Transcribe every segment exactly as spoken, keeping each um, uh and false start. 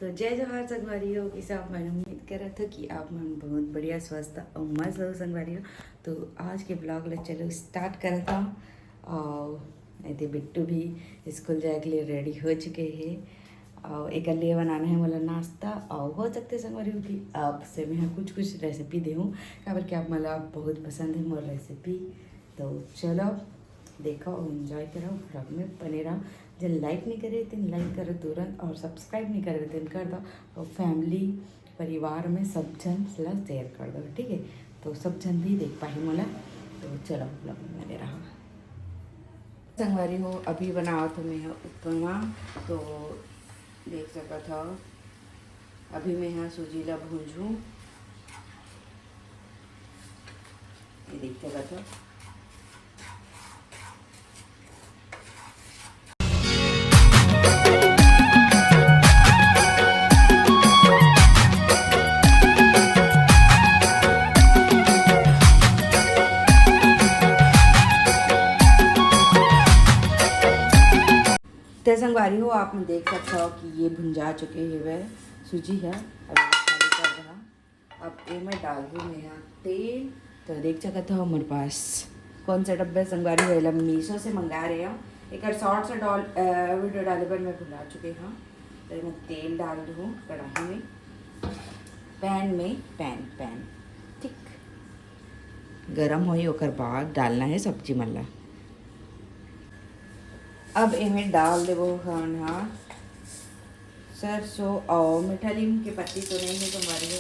तो जय जोहार संगवारी हो, कइसे आप मन? उम्मीद करत हो कि आप मन बहुत बढ़िया, स्वस्थ अउ मस्त हो संगवारी हो। तो आज के ब्लॉग ला चलो स्टार्ट करत हव। अउ एदे बिट्टू भी स्कूल जाए के लिए रेडी हो चुके हे। अउ एकर लिए बनाना हे मोला नाश्ता। अउ हो सकथे संगवारी हो कि आप से मैं कुछ कुछ रेसिपी देहूँ, काबर कि आप मन ला बहुत पसंद हे मोर रेसिपी। तो चलो देखो, एंजॉय करो, ब्लॉग में बने रहो। जेन लाइक नहीं करे तेन लाइक करो तुरंत, और सब्सक्राइब नहीं करे तेन कर दो, और फैमिली परिवार में सब झन ला शेयर कर दो, ठीक है? तो सब झन भी देख पाही मोला। तो चलो ब्लॉग में बने रहो। संगवारी हो, अभी बनावत हो मैं ह उपमा। तो देख सकत हो, अभी मैं ह सूजी ला भूंजूं, ये देख सकत हो। ते संगवारी हो, आप मन देख सकत हो कि ये भुंजा चुके हवे सूजी ह। अब एला खाली कर दहा। अब एमे डाल दूँ मैं ह तेल। तो देख सकत हो मोर पास कौन सा डब्बा हे संगवारी हो, एला मीशो से मंगा रहे हो। एकर शॉर्ट से डाल, अ, वीडियो डाले बर मैं भुला चुके हूँ। तो एमे तेल डाल दूँ कढ़ाई में, पैन में, पैन, पैन, ठीक, गरम होई, ओकर बाद डालना है सब्जी मन ला। अब एमे डाल देबो हन हा सरसों अउ मीठा नीम के पत्ती तो नहीं है तुम्हारी हो,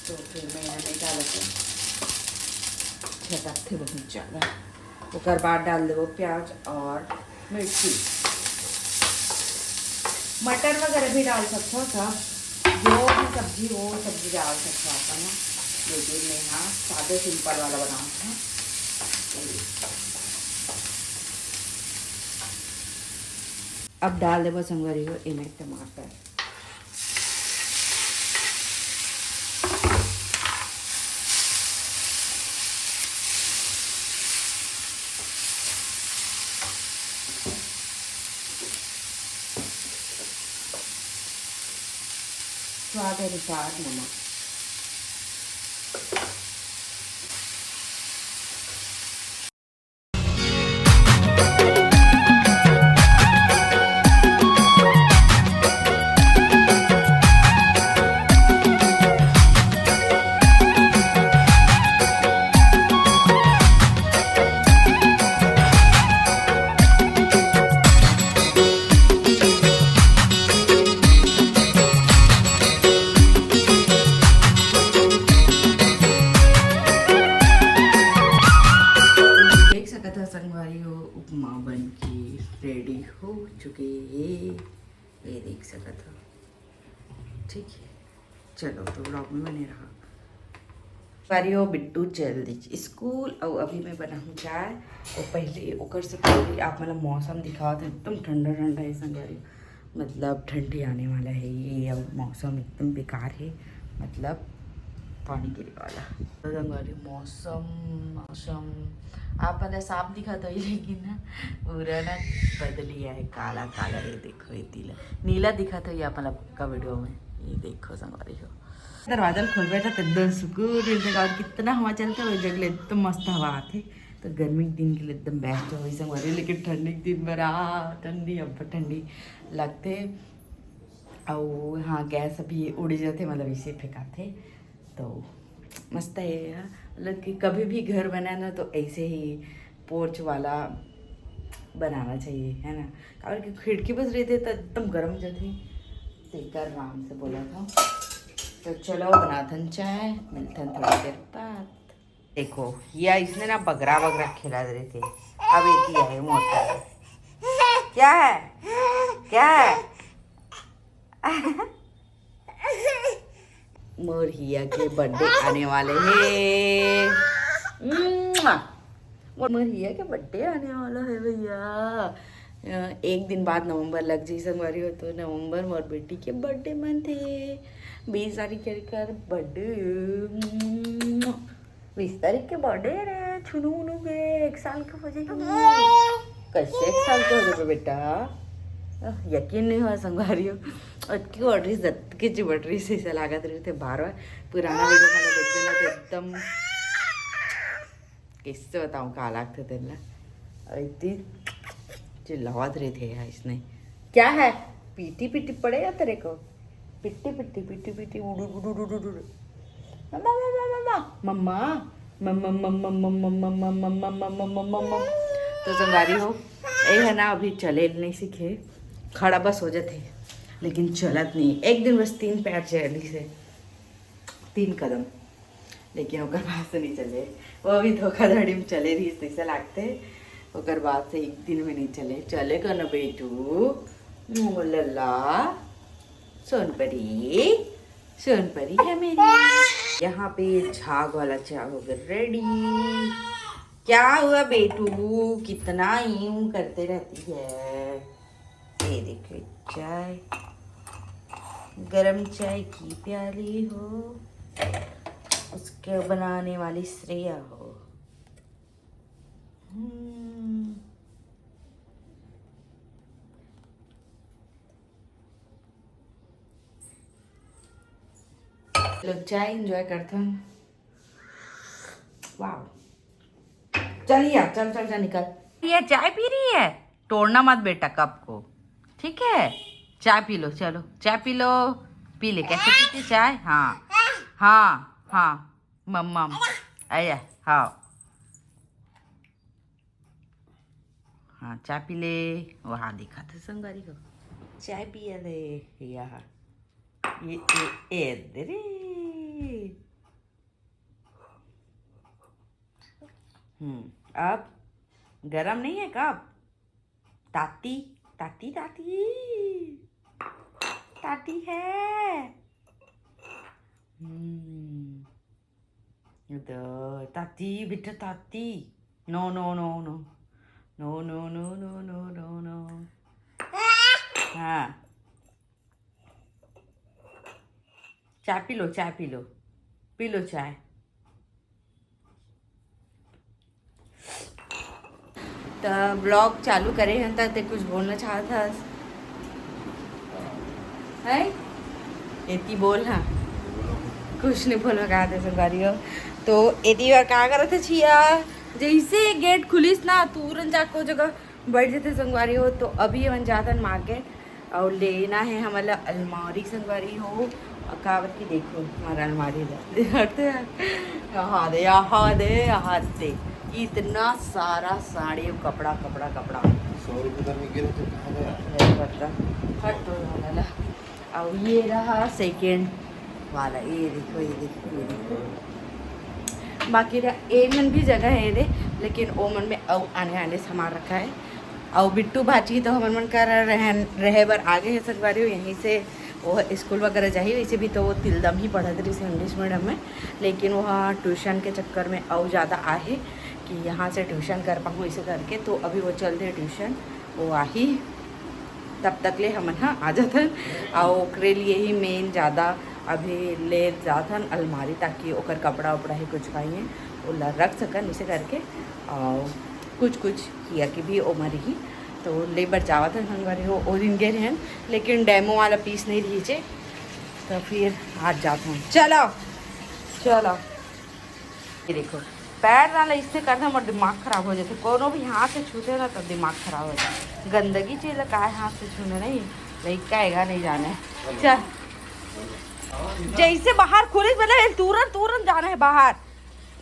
तो फिर मैं यहाँ नहीं डालत हूँ। झटकथे बहुत ज़्यादा। ओकर बाद डाल देबो प्याज और मिर्ची। मटर वगैरह भी डाल सकते हो सब, जो भी सब्जी हो, सब्जी डाल सकते हो अपन, लेकिन मैं यहाँ सादे सिंपल वाला बनाऊँ हूँ। अब डाल देबो संगवारी हो एमे टमाटर। स्वाद अनुसार नमक। देख सकत हो संगवारी हो, उपमा बन के रेडी हो चुके हे। ये देख सकत हो, ठीक है। चलो तो ब्लॉग में बने रहा। संगवारी हो, बिट्टू चल दी स्कूल, और अभी मैं बनाऊँ चाय। और पहले, ओकर से पहले आप मतलब मौसम दिखावत हूँ, एकदम ठंडा ठंडा है संगवारी हो। मतलब ठंडी आने वाला है ये, अब मौसम एकदम बेकार है, मतलब पानी गिरे वाला। तो संगवारी मौसम, मौसम आप मतलब साफ दिखत होही, लेकिन ना पूरा ना बदली है, काला काला। ये देखो, ये नीला, नीला दिखत होही आप मतलब का वीडियो में। ये देखो संगवारी हो, दरवाजा ल खोलबे त एकदम सुकून मिलथे, और कितना हवा चलथे, वो जगह ले एकदम मस्त हवा आथे। तो गर्मी के दिन के लिए एकदम बेस्ट होही संगवारी, लेकिन ठंडी के दिन बर आ ठंडी, अब ठंडी लगथे। अउ हाँ, गैस अभी उड़ जाथे, मतलब इसे फेंकाथे। तो मस्त है यार, मतलब कि कभी भी घर बनाना तो ऐसे ही पोर्च वाला बनाना चाहिए, है ना? काबर कि खिड़की बस रहिथे तो एकदम गर्म हो जाथे। तेकर आराम से बोला था। तो चलो बनाथन चाय, मिलथन थोड़ी देर बाद। देखो, ये इसने ना बगरा बगरा खेला रहे थे, अब एती है मोटा। क्या है, क्या है? मोर हिया के बर्थडे आने वाले हे। मुआ! मोर, मोर हिया के बर्थडे आने वाला है भैया। अ, एक दिन बाद नवंबर लग जाही संगवारी हो, तो नवंबर मोर बेटी के बर्थडे मनथे। बीस तारीख के कर बर्थडे। बीस तारीख के बर्थडे रे, छुनू उनू के एक साल के हो जाही। कैसे एक साल के हो जाबे बेटा? यकीन नहीं हुआ संगवारी हो। अतकी बड़ रहिस, अतकी बड़ रहिस, ऐसा लागत रहिथे बार बार। पुराना वीडियो वाला देखबे ना तो एकदम, कैसे बताऊं का लागथे तेन ला। अति चिल्लावत रहिथे यार इसने। क्या है? पीटी पीटी पड़ेगा तेरे को। पिट्टी पिट्टी पिट्टी पिट्टी उड़ू उड़ू उड़ू उड़ू। मम्मा मम्मा मम्मा मम्मा मम्मा मम्मा मम्मा मम्मा मम्मा मम्मा मम्मा मम्मा मम्मा। तो संगवारी हो, ए है ना, अभी चले नहीं सीखे, खड़ा बस हो जाते, लेकिन चलत नहीं। एक दिन बस तीन पैर चली से, तीन कदम, लेकिन ओकर बाद से नहीं चले। वो अभी धोखाधड़ी में चले रही, तैसे लागते। ओकर बाद से एक दिन में नहीं चले। चले का ना बेटू, ओ लल्ला, सोनपरी, सोनपरी है मेरी। यहाँ पे झाग वाला चाय हो गया रेडी। क्या हुआ बेटू, कितना यूं करते रहती है? ये देखो चाय, गरम चाय की प्याली हो, उसके बनाने वाली श्रेया हो। हम्म। लोग चाय एंजॉय करथन। वाह, चल यार, चल चल चल निकल। ये चाय पी रही है, तोड़ना मत बेटा कप को, ठीक है? चाय पी लो, चलो चाय पी लो, पी ले। कैसे पीती चाय? हाँ हाँ हाँ, मम्मा, अरे हाँ। हाँ, चाय पी ले। वहाँ देखा था संगवारी हो, चाय पिया ले। यहाँ ये, ये, ये दे रे। हम्म, अब गरम नहीं है कप? ताती, ताती, ताती, ताती है। हम्म, इधर ताती बेटा, ताती। नो नो नो नो नो नो नो नो नो नो नो। हाँ, चाय पी लो, चाय पी लो, पी लो चाय। त ब्लॉग चालू करे हन त ते कुछ बोलना चाहत हस? है? एती बोल, हाँ। कुछ नहीं बोलना, कहा थे संगवारी हो। तो एती बार का करत है छिया? जैसे गेट खुलिस ना, तुरंत जाके ओ जगह बैठ जाते संगवारी हो। तो अभी हमन जातन मार्केट और लेना है हमला अलमारी संगवारी हो। काबर की देखो हमारा अलमारी ला। यहाँ दे, यहाँ दे, यहाँ दे, इतना सारा साड़ी और कपड़ा, कपड़ा, कपड़ा। सौ रुपये का मिल गया तो कहाँ गया? नहीं पता। हट तो वाला ला। और ये रहा सेकंड वाला, ये देखो, ये देखो, ये देखो। बाकी रहा, ए मन भी जगह है रे, लेकिन ओ मन में अउ आने आने सामान रखा है। अउ बिट्टू भाजी तो हमन मन कर रहे, रहे बर आगे है संगवारी हो, यहीं से वो स्कूल वगैरह जाही। वैसे भी तो वो तिलदम ही पढ़त रही इंग्लिश मीडियम में, लेकिन वो ट्यूशन के चक्कर में अउ ज़्यादा आहे कि यहाँ से ट्यूशन कर पाऊँ इसे करके। तो अभी वो चल दे ट्यूशन, वो आही, तब तक ले हमन ह आ जाथन। अउ ओकरे लिए ही मेन ज़्यादा अभी ले जाथन अलमारी, ताकि ओकर कपड़ा उपड़ा ही कुछ काई है, ओला रख सकन इसे करके। अउ कुछ कुछ किया कि भी ओमर ही तो ले बर जावत हन संगवारी हो। ओ दिन गे रहन, लेकिन डेमो वाला पीस नहीं रहीचे, तो फिर आज जात हन। चलो, चलो, ये देखो, पैर ना ले इससे करते, मोर दिमाग खराब हो जाते। कोनो भी हाथ से छूते ना, तो दिमाग खराब हो जाते। गंदगी चीज ला काय हाथ से छूने नहीं, लइका एगा नहीं जाने। चल, जैसे बाहर खुले, मतलब, तुरंत, तुरंत जाना है बाहर,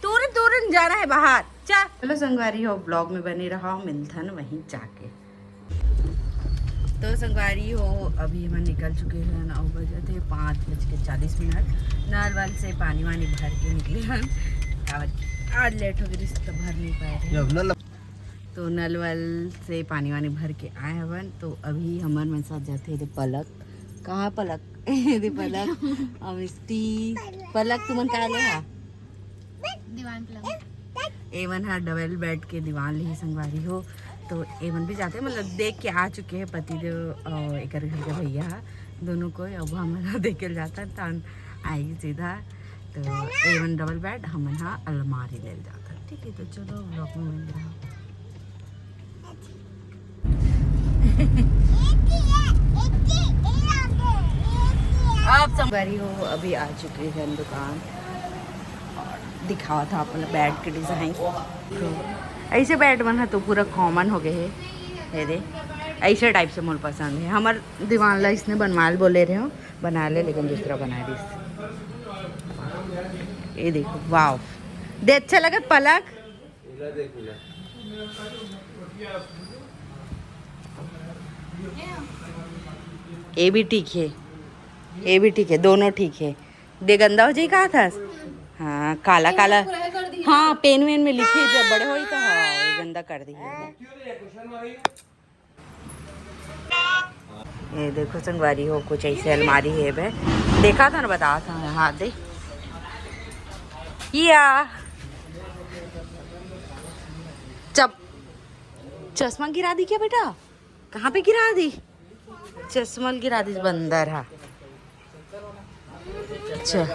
तुरंत, तुरंत जाना है बाहर। चल, चलो संगवारी हो, ब्लॉग में बने रहा, मिलथन वहीं जाके। तो संगवारी हो, अभी हमन निकल चुके हैं, नौ बजे थे, पाँच बज के चालीस मिनट। नल वल से पानी वानी भर के निकले हन, काबर कि आज लेट हो गई, तो भर नहीं पाए रहे। ये अब नल तो नल वल से पानी वानी भर के आए हवन। तो अभी हमन मन साथ जाते थे पलक। कहाँ पलक? दे पलक, अमिस्टी, पलक तुमन का ले हा? दीवान पलंग। एमन हा डबल बेड के दीवान ले संगवारी हो। तो एमन भी जाते, मतलब, देख के आ चुके हैं पतिदेव और एकर घर के भैया हा, दोनों को। अब हमन देख के जाता, तन आई सीधा। तो एमन डबल बेड, हमन हा अलमारी ले जाता। ठीक है, तो चलो, ब्लॉग में बने रहो। आप संगवारी हो, अभी आ चुके हैं दुकान और दिखावा था अपना बेड के डिजाइन। तो ऐसे बेड मन ह तो पूरा कॉमन हो गए है। ये दे, ऐसे टाइप से मोर पसंद है। हमर दीवान ला इसने बनवा ले बोले रहे हो, बना ले, लेकिन दूसरा बना दिस। ये देखो, वाव, दे अच्छा लगत पलक। ये भी ठीक है, ये भी ठीक है, दोनों ठीक है। दे गंदा हो जाई कहा था। हाँ, काला काला। हाँ, पेन वेन में लिखे जब बड़े होई तो हाँ, ये गंदा कर दी है। ये देखो संगवारी हो, कुछ ऐसे अलमारी है बे। देखा था ना, बता था, हाँ दे। या चप चश्मा गिरा दी क्या बेटा? कहाँ पे गिरा दी? चश्मा गिरा दी बंदर हा। अच्छा।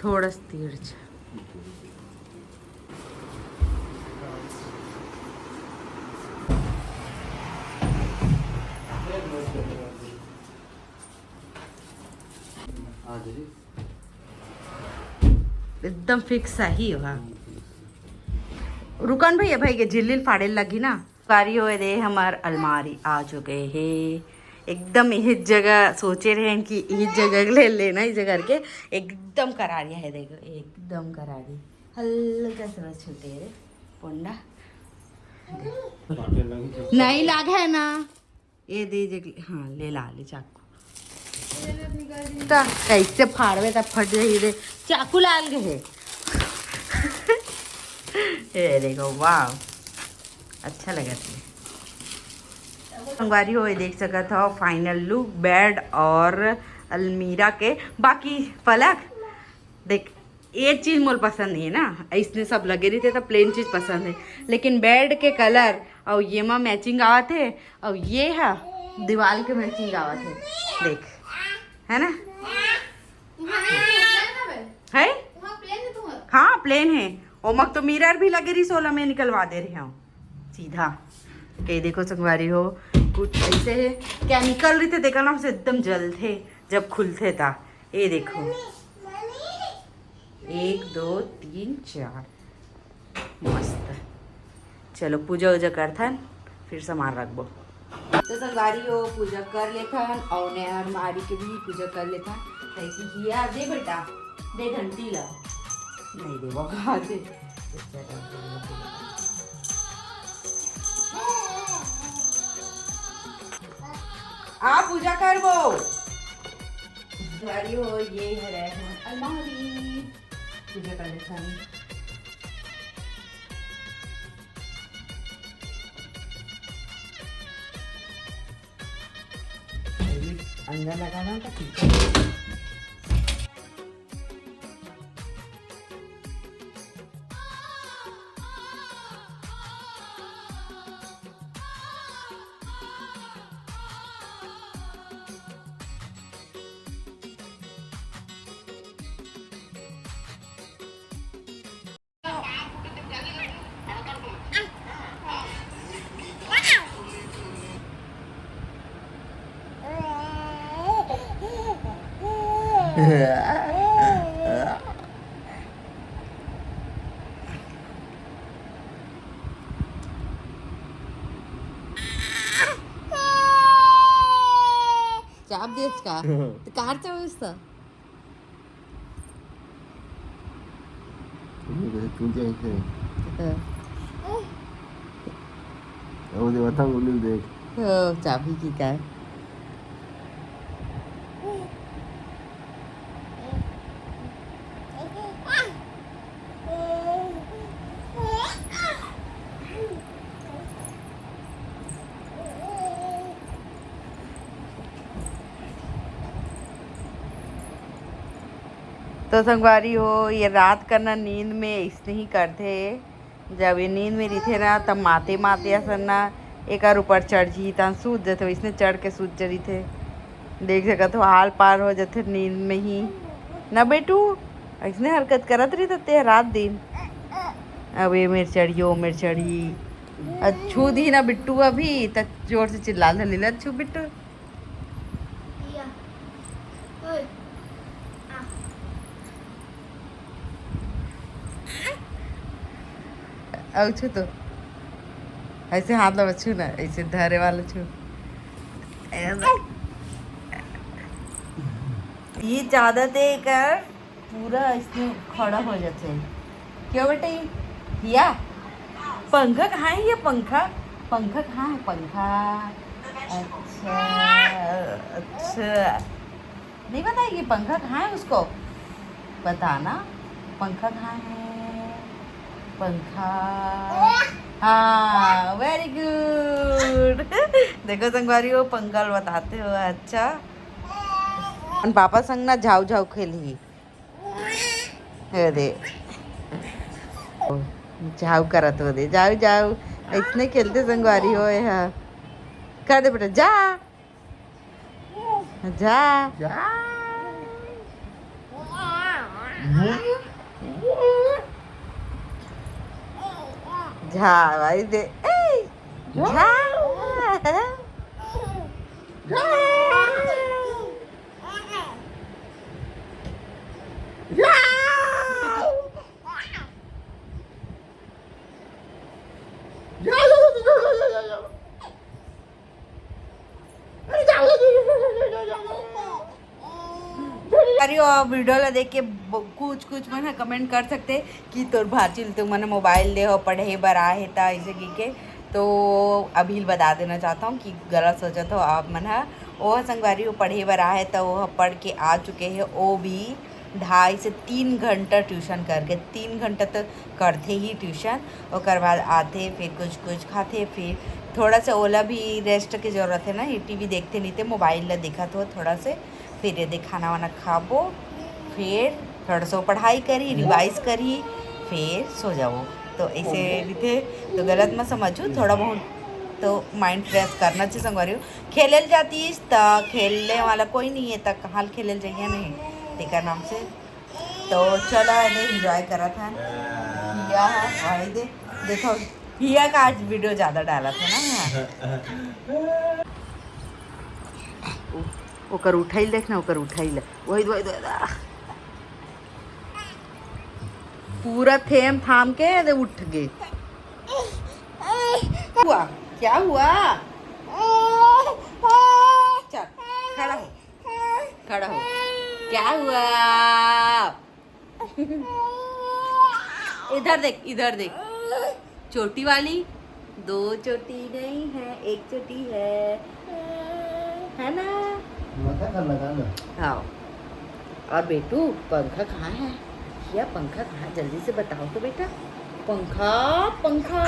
थोड़ा सा तिरछा। एकदम फिक्स सही हो। हाँ, रुकन भैया, भाई के झिल्ली फाड़े लगी ना। कारी होए दे, हमार अलमारी आ चुके हे। एकदम यही जगह सोचे रहे कि यही जगह ले लेना, इस जगह करके एकदम करारिया है। देखो, एकदम करारी, हल्का सा बस छूटे रे पोंडा। नहीं लाग है ना। ये दे जे, हाँ, ले ला ले चाकू। त कैसे फाड़वे त फट जाही रे। चाकू लाल के है। ये देखो, वाह, अच्छा लगा है। संगवारी हो, ये देख सकत हो फाइनल लुक बेड और अलमीरा के। बाकी पलक देख, ये चीज मोर पसंद नहीं है ना, इसने सब लगे रहिथे त प्लेन चीज पसंद है, लेकिन बेड के कलर और ये मा मैचिंग आवत है। और ये है दीवार के मैचिंग आवत है, देख, है ना? है। हाँ, प्लेन है। ओमक तो मिरर भी लगे रही, सोला में निकलवा दे रही हूँ सीधा। के देखो संगवारी हो, कुछ ऐसे है, केमिकल रहिथे, देखा ना, उसे एकदम जलथे जब खुलथे ता। ये देखो, एक, दो, तीन, चार, मस्त। चलो पूजा उजा करथन, फिर सामान रखबो। तो संगवारी हो, पूजा कर लेथन और ने अलमारी के भी पूजा कर लेथन। तैसी किया दे बेटा, दे घंटी ला। नहीं दे बाबा, दे। आ पूजा करबो। संगवारी हो, ये है रे अलमारी। पूजा कर लेथन। अंदर लगाना था पीछे। चाप देस का? तो कार चाप देस का? ये देख, तू क्या है? हाँ। वो दे, बता, बोल, देख। ओ, चाबी की का है? तो संगवारी हो, ये रात कर ना नींद में इसने ही करथे। जब ये नींद में रहिथे ना, तब माते माते असन ना एकर ऊपर चढ़ जही, तहन सूत जथे, इसने चढ़ के सूत जथे। देख सकत हो, आल पार हो जथे नींद में ही ना बेटू, इसने हरकत करत रहिथे ते रात दिन। अब ये मेर चढ़ी, ओ मेर चढ़ी। अ, छू दी ना बिट्टू अभी, त जोर से चिल्ला ले, ले छू बिट्टू। अउ छू तो, ऐसे हाथ ला छू ना, ऐसे धरे वाला छू। ये ज्यादा देर कर पूरा इसमें खड़ा हो जाते हैं। क्यों बेटा? ये हिया, पंखा कहाँ है? ये पंखा, पंखा कहाँ है? पंखा। अच्छा, अच्छा, नहीं पता ये पंखा कहाँ है उसको बताना। पंखा कहाँ है? पंखा। हाँ, very good। देखो संगवारी, वो पंखा बताते हो। अच्छा, अपन पापा संग ना झाऊ झाऊ खेलही। अरे, झाऊ करत हो दे, जाऊ जाऊ। ऐसने खेलते संगवारी हो। हाँ, कर दे बेटा, जा जा। जा। जा भाई दे। ए, जा। जा। अरे, वो वीडियो ला देख के ब-, कुछ कुछ मन ह कमेंट कर सकते कि तोर भांची ल तो मन मोबाइल दे हो पढ़े बर आए हे, त ऐसे की के। तो अभी बता देना चाहता हूँ कि गलत सोचत हो आप मन ह। वो संगवारी वो पढ़े बर आए, त वो ह पढ़ के आ चुके हे, वो भी ढाई से तीन घंटा ट्यूशन करके, तीन घंटा तो करथे ही ट्यूशन। ओकर बाद आथे, फिर कुछ कुछ खाथे, फिर थोड़ा सा ओला भी रेस्ट के जरूरत है ना, ये टीवी देखते नहीं थे, मोबाइल ला देखत हो थोड़ा से। फिर ये दे खाना वाना खाबो, फिर थोड़ा सा पढ़ाई करी, रिवाइज करी, फिर सो जाओ। तो ऐसे भी थे, तो गलत मत समझो, थोड़ा बहुत तो माइंड फ्रेश करना चाहिए संगवारी हो। खेलल जातीस त खेलने वाला कोई नहीं है, त कहाँ खेलल जाइए नहीं, तेकर नाम से। तो चला, एदे एंजॉय करत हन। हिया ह, भाई दे, देखो, हिया का आज वीडियो ज्यादा डालत है ना। ओ-, ओकर उठाई लेख ना, ओकर उठाई ले। वही, वही, वही, वही। पूरा थेम थाम के एदे उठ गे। हुआ? क्या हुआ? चल, खड़ा हो, खड़ा हो। क्या हुआ? इधर देख, इधर देख। चोटी वाली, दो चोटी नहीं है, एक चोटी है, है ना? माथा कर लगा ना। हाँ। और बेटू, पंखा कहाँ है? या पंखा कहाँ? जल्दी से बताओ तो बेटा। पंखा, पंखा।